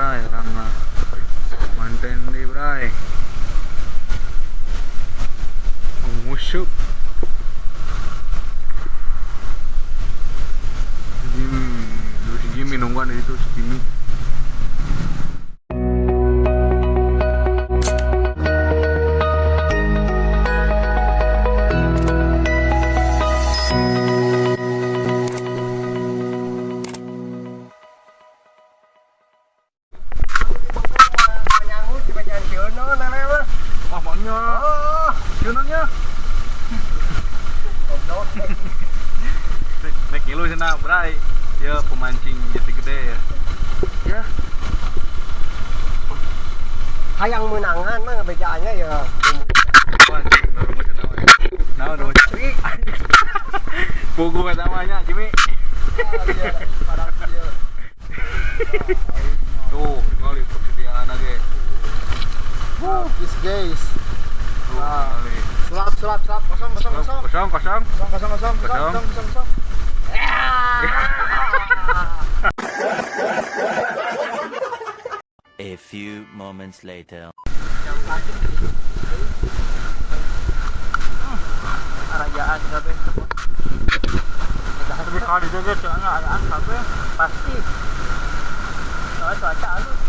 bray, urang mah. Manten deui bray. Nguseup. Jimmy, si Jimmy nungguan di situ si Jimmy. Ah, maunya. Sieunnya. Naik ngilu cenah, bray. Ya pemancing jati gede ya. Ya. Hayang menangan mah ngebejaannya ya. Nah, udah pugu kata mah nya, Jimmy. Tuh, ningali persediaan ge. This guys. Sulap, sulap, sulap. Kosong, kosong, kosong. Kosong, kosong. Kosong, kosong, kosong, kosong, kosong, kosong. A few moments later. Arayaan kabeh. Tapi kalau dijaga soalnya ayaan kabeh pasti. Soalnya cuaca halus.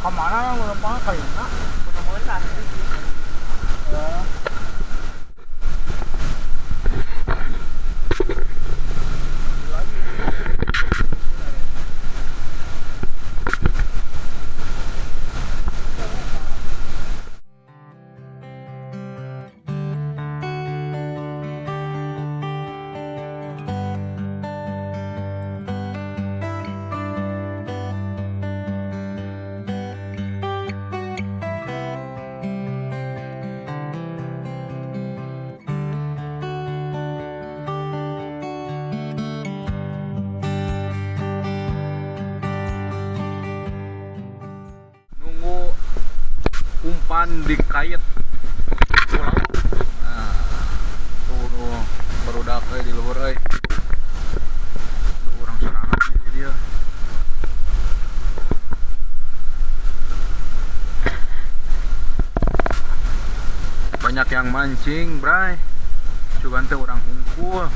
Kemana yang belum pernah kayaknya? Mudah-mudahan. Ya. Umpan dikait pulau. Nah, tuh tuh barudak euy di luhur euy. Tuh urang sorangan di dieu. Banyak yang mancing, bray. Cuman teh urang hungkul.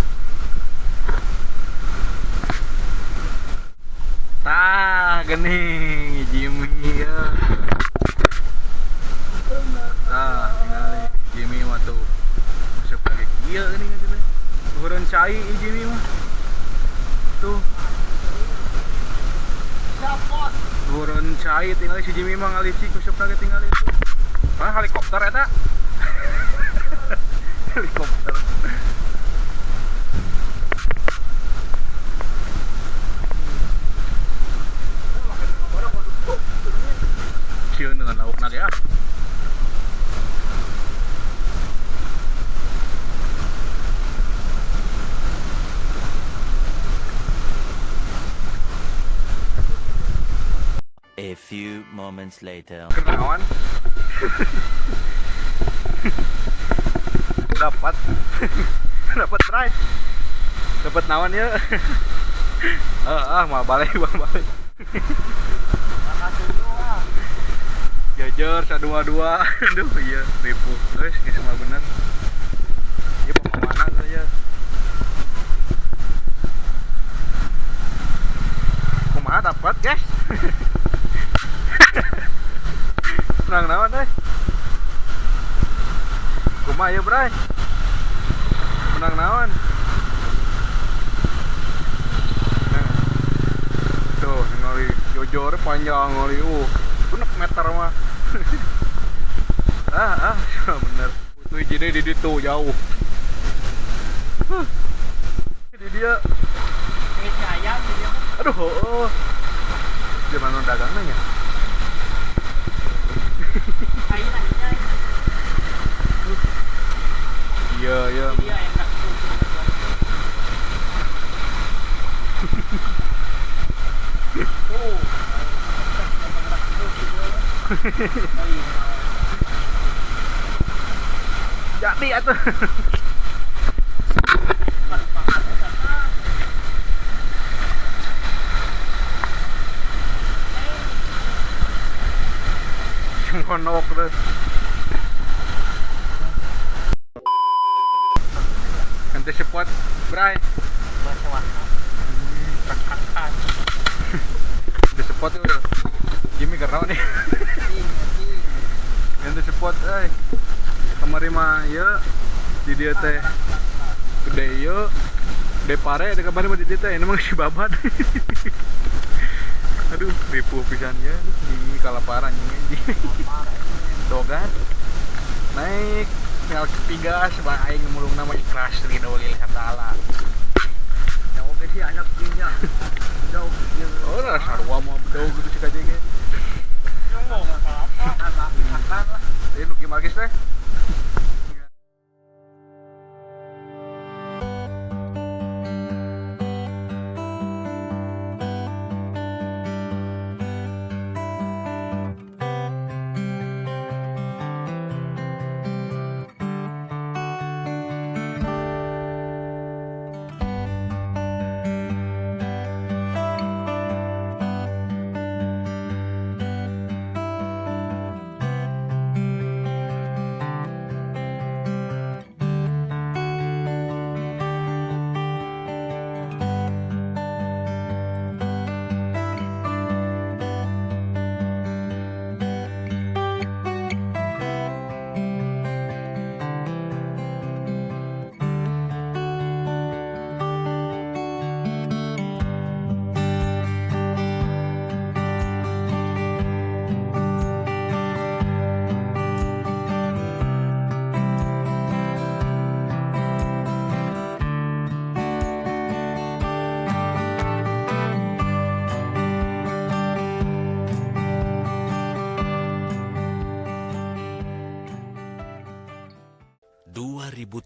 Tah geuning Jimmy ya. Nah, tinggal Jimmy mah tuh masuk lagi kieu geuning cenah. Luhureun cai Jimmy mah. Tuh. Luhureun cai tinggal si Jimmy mah ngalicik useup lagi tinggal itu. Ah, helikopter eta. Helikopter. Sieun dengan laukna ge ah. A few moments later. Kenawan. Dapat. Dapat bray. Dapat nawan ya. Mau balik, mau balik. Jajar sadua-dua. Aduh iya, ribu. Guys, ini semua benar. Iya pemamanan saja. Kumaha dapat, guys? Menang naon euy? Kumaha ya, Bray? Menang naon? Nah. Tuh, ningali jojor panjang ngali genep meter mah. Bener. Tuh jadi di ditu jauh. Di dia. Aduh, oh. Di mana dagangnya ya? Iya, iya. Jadi atuh. Honok deh. Ganti spot, Bray. Bahasa warna. Ganti spot udah. Jimmy karena nih. Ganti spot euy. Kamari mah ieu di dieu teh. Gede ieu. Gede pare ada kamari mah di dieu teh, ini mah si babat. Aduh, ripuh pisan ya. Jimmy kalaparan anjing. Dogan. Naik tinggal ketiga sebab aing mulung nama ikhlas ridho lillahi taala. Jauh ke sih anak jinnya. Jauh. Oh, lah sarua mau bedog gitu cek aja ge. Apa lah. Ini nu kieu magis teh.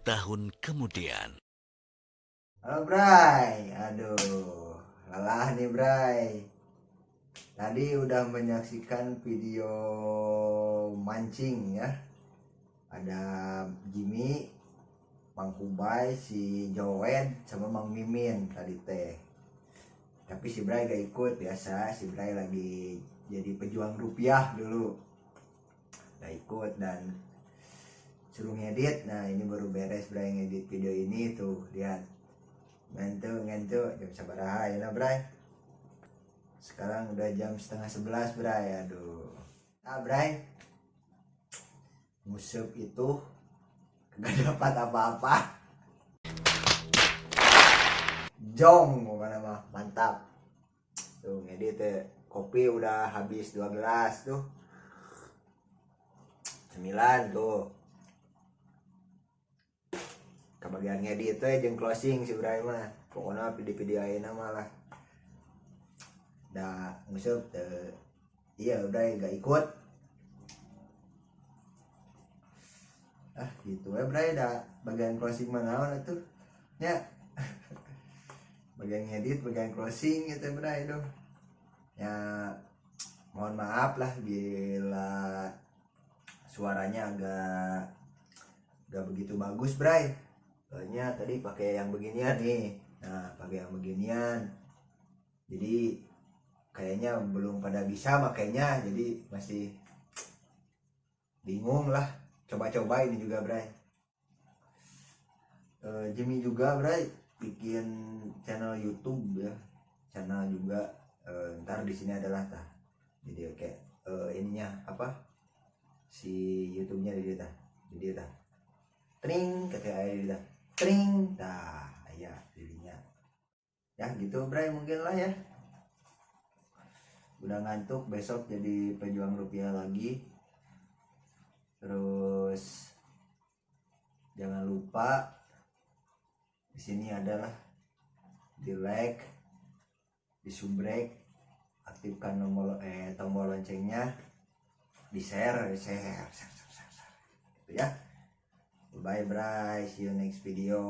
Tahun kemudian. Halo Bray, aduh lelah nih Bray. Tadi udah menyaksikan video mancing ya. Ada Jimmy, Mang Kubay, si Joed, sama Mang Mimin tadi teh. Tapi si Bray gak ikut, biasa si Bray lagi jadi pejuang rupiah dulu. Gak ikut dan suruh ngedit. Nah ini baru beres Bray ngedit video ini tuh, lihat. Ngantuk, jam sabaraha ya nah Bray. Sekarang udah jam 10:30 Bray, aduh. Ah Bray, nguseup itu gak dapat apa-apa. Jong, pokoknya mah mantap. Tuh ngedit ya. Kopi udah habis 2 gelas tuh. 9 tuh. Kebagian ngedit teh jeung closing si Bray mah. Pokoknya video-video ayeuna mah lah. Da nguseup teh. Iya udah gak ikut. Ah gitu ya Bray, da bagian closing mah naon atuh. Nya. Bagian ngedit, bagian closing gitu Bray duh. Ya mohon maaf lah bila suaranya agak gak begitu bagus Bray. Soalnya tadi pakai yang beginian nih. Nah, pakai yang beginian. Jadi kayaknya belum pada bisa makainya, jadi masih bingung lah. Coba-coba ini juga Bray. Jimmy juga Bray bikin channel YouTube ya. Channel juga, ntar di sini adalah tah. Jadi kayak ininya apa? Si YouTube-nya di dia tah. Di dia tah. Tring ketika ada di dia tah. Tring tah ya dirinya. Ya gitu Bray mungkin lah ya. Udah ngantuk, besok jadi pejuang rupiah lagi. Terus jangan lupa di sini adalah di like, di subrek, aktifkan tombol loncengnya, di share, di share, share, share, share, share. Gitu ya. Bye bye, see you next video.